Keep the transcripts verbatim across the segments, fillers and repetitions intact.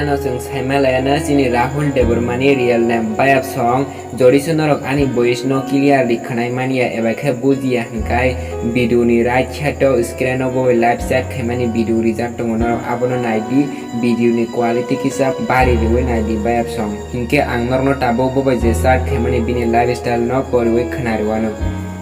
Ano chwng saimalaiano chini Rahul Debbarmani real name. Bayap song, jodi se norok ani voice no clearly khwnai manya eba khe bujiya hwnkhe video ni right side o screen o bo bai live chat khaimani video rijak tongo, norok abono naidi, video ni quality kisa bari riwi naidi bayap song. Hinkhe ang norokno tabuk bo bai je chat khaimani bini lifestyle no poriwi khwnariwano.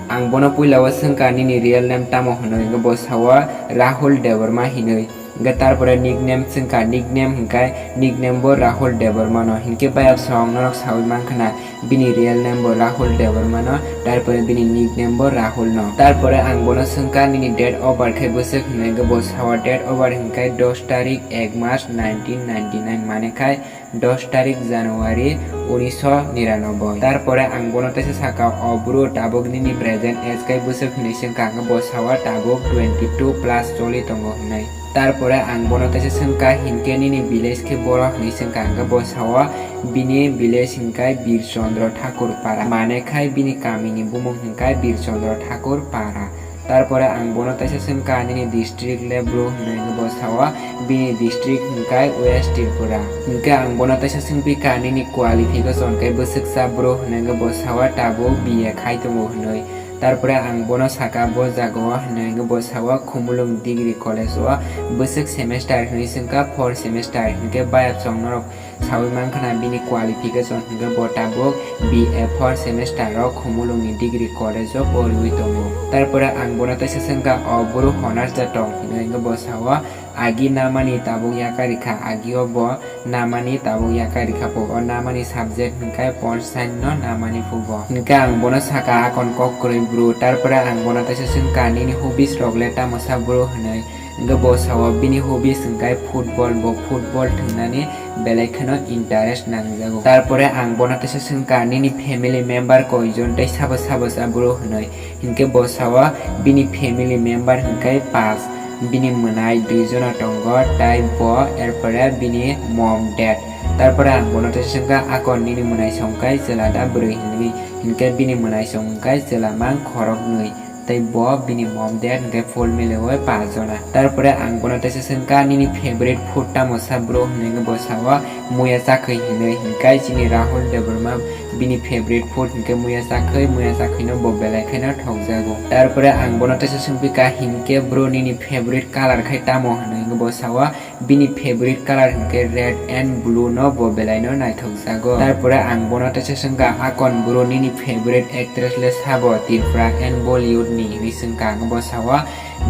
Ang bono puila o swngkha nini real name tamo hwnwi, hwnkhe bo sao Rahul Debbarma hinwi. Hwnkhe tarpore nickname swngkha, nickname hwnkhe nickname bo Rahul Debbarma no. Hinkhe bayap song norok sawi mankha na bini real name bo Rahul Debbarma no, tarpore bini nickname bo Rahul no. Tarpore ang bono swngkha nini date of birth khe bwswk hwnwi, hwnkhe bo sao date of birth hwnkhe dos tarik ek mas nineteen ninety nine, mane khai dos tarik January unisho niranoboi. Tarpore ang bono teisa saka, o bro tabuk nini present age khe bwswk hwnwi swngkha, hwnkhe bo sao tabuk twenty two plus choli tongo hwnwi. Tarpore ang bono teisa swngkha hinkhe nini village khe boro hwnwi swngkha, hwnkhe bo sao bini village hwnkhe Bir Chandra Thakur Para, mane khai bini kamini bumung hwnkhe Bir Chandra Thakur Para. Tarpore ang bono teisa swngkha nini district le bro hwnwi, hwnkhe bo sao bini district hwnkhe West Tripura. Hinkhe ang bono teisa swngpikha nini qualification khe bwswksa bro hwnwi, hwnkhe bo sao tabuk B A khai tongo hwnwi. Tarpore ang bono saka bo jaga o hwnwi, hwnkhe bo sao Khumulwng Degree College o bwswk semester hwnwi swngkha four semester, hinkhe bayap song norok sawi mankha na bini qualification hwnkhe bo tabuk B A four semester o Khumulwng ni Degree College o poriwi tongo. Tarpore ang bono teisa swngkha, o boro honors da tong hwnwi, hwnkhe bo sao agi namani tabuk yakarikha, agi o bo namani tabuk yakarikha phugo, o namani subject hwnkhe Pol Science no namani phugo. Hinkhe ang bono saka, akon kok kwrwi bro. Tarpore ang bono teisa swngkha, nini hobbies rok le tamo sa bro hwnwi? Hwnkhe bo sao bini hobbies hwnkhe football, bo football thwngnani belai kheno interest nangjago. Tarpore ang bono teisa swngkha, nini family member koijon tei sabo sabo sa bro hwnwi? Hinkhe bo sao bini family member hwnkhe pas, bini mwnai dui jona tongo, tei bo, erpore bini mom dad. Tarpore ang bono teisa swngkha, akon nini mwnaisong khe chwla da bwrwi hwnwi? Hinkhe bini mwnaisong hwnkhe chwla mang khoroknwi, tei bo bini mom dad hwnkhe full mile o pas jona. Tarpore ang bono teisa swngkha, nini favorite food tamo sa bro hwnwi? Hwnkhe bo sao muya chakhwi hwnwi. Hinkhe chini Rahul Debbarma bini favorite food hwnkhe muya chakhwi, muya chakhwi no bo belai kheno thokjago. Tarpore ang bono teisa swngpikha, hinkhe bro nini favorite color khai tamo hwnwi? Hwnkhe bo sao bini favorite color hwnkhe red and blue no bo belai no naithokjago. Tarpore ang bono teisa swngkha, akon bro nini favorite actress le sabo Tripura and Bollywood ni hwnwi swngkha, hwnkhe bo sao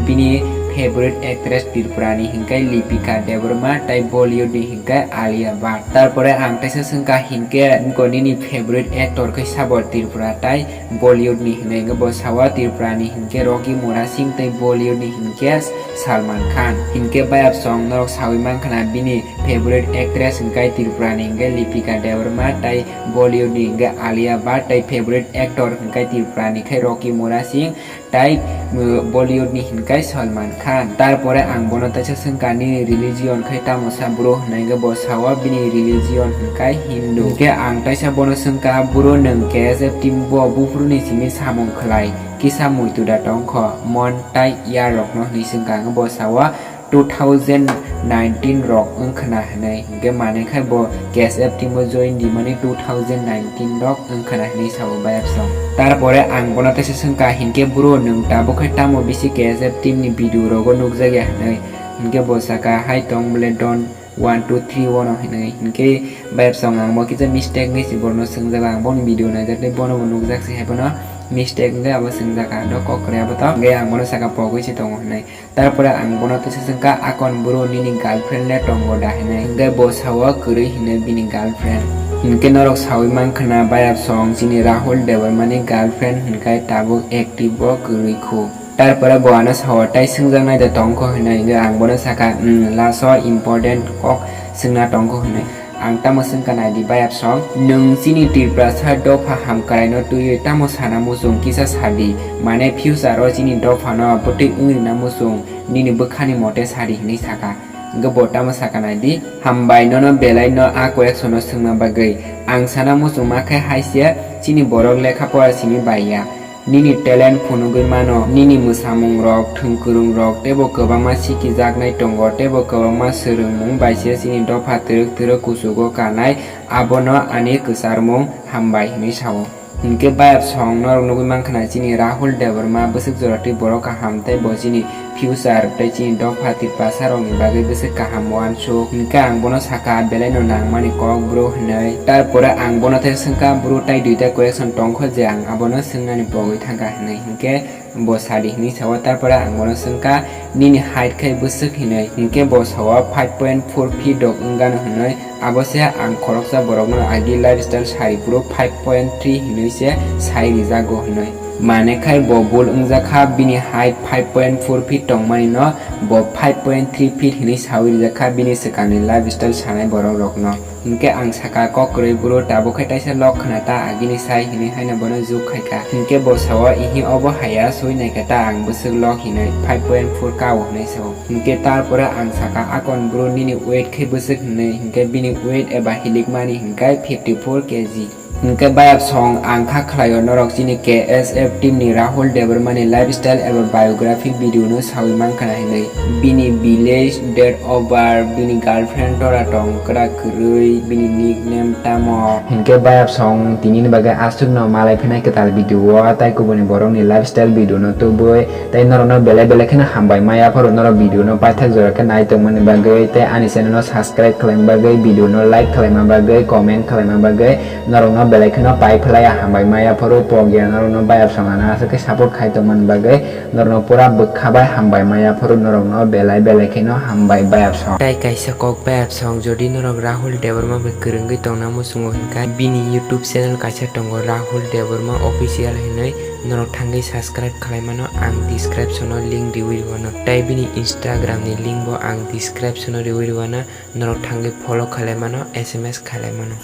bini favorite actress Tripura ni hwnkhe Lipika Debbarma tei Bollywood ni hwnkhe Alia Bhatt. Tarpore ang teisa swngkha hinkhe, wngko nini favorite actor khe sabo Tripura tei Bollywood ni hwnwi? Hwnkhe bo sao Tripura ni hwnkhe Rocky Mora Singh tei Bollywood ni hwnkhe Salman Khan. Hinkhe bayap song norok sawi mankha na bini favorite actress hwnkhe Tripura ni hwnkhe Lipika Debbarma tei Bollywood ni hwnkhe Alia Bhatt tei favorite actor hwnkhe Tripura ni khe Rocky Mora Singh tei, uh, Bollywood ni hwnkhe Salman Khan. Tarpore ang bono teisa swngkha, nini religion khai tamo sa bro hwnwi? Hwnkhe bo sao bini religion hwnkhe Hindu. Hinkhe ang teisa bono swngkha, bro nwng K S F team bo buphuru ni simi samung khlai kisa muitu da tongkho, mon tei year rokno hwnwi swngkha, hwnkhe bo sao two thousand nineteen rok wngkhwna hwnwi, hwnkhe manwi khai bo K S F team o join di mani two thousand nineteen rok wngkhwna hwnwi sao bayap song. Tarpore ang bono teisa swngkha, hinkhe bro nwng tabuk khai tamo bisi K S F team ni video rogo nukjakya hwnwi? Hinkhe bo saka hai tong bole don one two three one o hwnwi. Hinkhe bayap song ang bo kisa mistake wngwi se borno swngjago, ang boni video naijak tei bono bo nukjak se hai bono mistake wngwi abo swngjak, ang do kok kwrwi abo to hwnkhe ang bono saka pogwi se tongo hwnwi. Tarpore ang bono teisa swngkha, akon bro nini girlfriend le tongo da hwnwi? Hwnkhe bo sao kwrwi hwnwi bini girlfriend. Hinkhe norok sawi mankha na bayap song chini Rahul Debbarma ni girlfriend hwnkhe tabuk active bo kwrwi khu. Tarpore bo ano sao tai swngjaknai da tongkho hwnwi? Hwnkhe ang bono sakha, um, last o important kok swngna tongkho hwnwi. Ang tamo swngkha naidi bayap song, nwng chini Tiprasa dopha hamkraino twiwi tamo sana muchung kisa sadi, mane future o chini dophano bwtwi wngrina muchung nini bwkhani mote sadi hwnwi sakha. Hwnkhe bo tamo sakha naidi, hambai nono belai no a correction no swngna bagwi. Ang sana muchungma khe haise chini borok lekha pora simi baiya. Nini talent phunugwi mano, nini mwsamungrok, thwngkwrwngrok teibo kwbangma sikijaknai tongo, teibo kwbangma swrwngmung bai se chini dopha twrwk twrwk kuchugo kanai, abono ani kwcharmung hambai hwnwi sao. Hinkhe bayap song norok nugwi mankha na chini Rahul Debbarma bwswk jora twi borok kaham tei bo chini future tei chini dopha Tiprasa rokni bagwi bwswk kaham uansuk. Hinkhe ang bono sakha belaino nangmani kok bro hinwi. Tarpore ang bono tei swngkha bro tai duita question tongkho je ang abono swngnani pogwi thangkha hinwi. Hinkhe bo sadi hinwi sao, tarpore ang bono swngkha nini height khai bwswk hinwi. Hinkhe bo sao five point four feet rok wngano hinwi. Abo se ang khoroksa borokno agi lifestyle sari phuru five point three hinwi se sai rijago hinwi. Mane khai bo bul wngjakha, bini height five point four feet tongmani no bo five point three feet hinwi sawi rijakha bini swkangni lifestyle sanai borok rokno. Hinkhe ang saka kok kwrwi bro tabuk khai taisa lok khna ta agini sai hinwi haino bono juk khaikha. Hinkhe bo sao ihi obo haya soi naikha ta ang bwswk lok hinwi five point four kao hinwi sao. Hinkhe tarpore ang saka akon bro nini weight khai bwswk hinwi, hinkhe bini weight eba hilikmani hinkhe fifty four K G. Hinkhe bayap song ang kha khlaio norok chini K S F team ni Rahul Debbarma ni lifestyle eba biography video no sawi mankha na hinwi. Bini village, date of birth, bini girlfriend tora tong kwrak kwrwi, bini nickname tamo. Hinkhe bayap song tini ni bagwi aswk no malai phinai kwtal video o tai kubuni borok ni lifestyle video no tubui. Tei norokno belai belai kheno hambai ma yapharo norok video no paithak jora khe nai tongmani bagwi tei ani channel no subscribe khlaima bagwi, video no like khlaima bagwi, comment khlaima bagwi norokno belai kheno pai phlai ya hambai ma yapharo pogya norokno bayap song ano aswk khe support khai tongmani bagwi norokno pura bwkha bai hambai ma yapharo norokno belai belai kheno hambai bayap song. Tei kaisa kok bayap song, jodi norok Rahul Debbarma bai kwrwngwi tongna muchungo hinkha bini YouTube channel kaisa tongo Rahul Debbarma Official hinwi, norok thangwi subscribe khlaimano ang description o link riwi rwano, tei bini Instagram ni link bo ang description o riwi rwano, norok thangwi follow khlaimano, S M S khlaimano.